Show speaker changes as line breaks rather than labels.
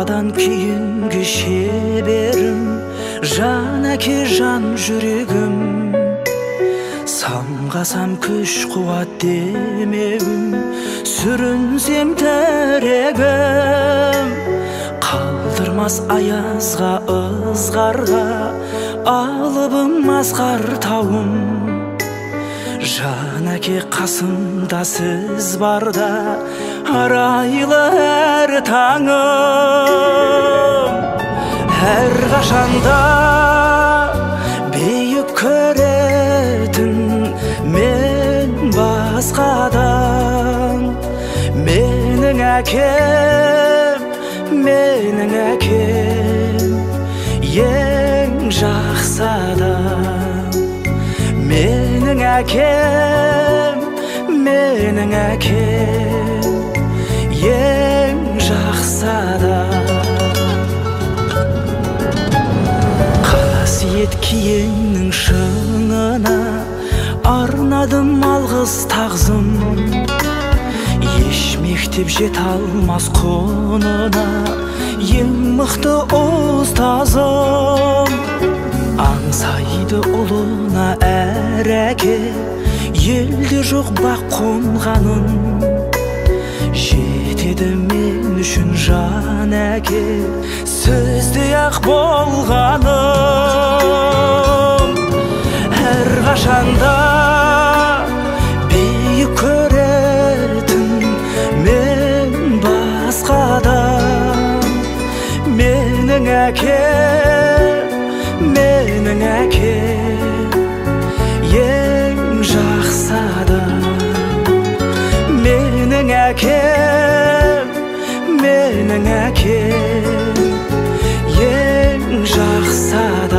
Баладан кейінгі шеберім, жан әке, жан жүрегім. Самғасам күш қуат демеуім, сүрінсем тірегім. Қалдырмас аязға, ызғарға, алыбым асқар тауым. Жан әке, қасымда сіз барда, арайлы әр таңым. Әрқашанда биік көретін мен басқадан. Менің әкем, менің әкем ең жақсы адам. Менің әкем, менің әкем ең жақсы адам. Қасиет киеннің шыңына арнадым алғыс тағзым. Еш мектеп жете алмас құнына, ең мықты ұстазым. Аңсайды ұлына әр әке, елде жоқ бақ қонғанын. Жетеді мен үшін жан әке, сөздей ақ болғаным. Әрқашанда биік көретін мен басқадан. Менің әкем, менің әкем ең жақсы адам. Менің әкем, менің әкем ең жақсы адам.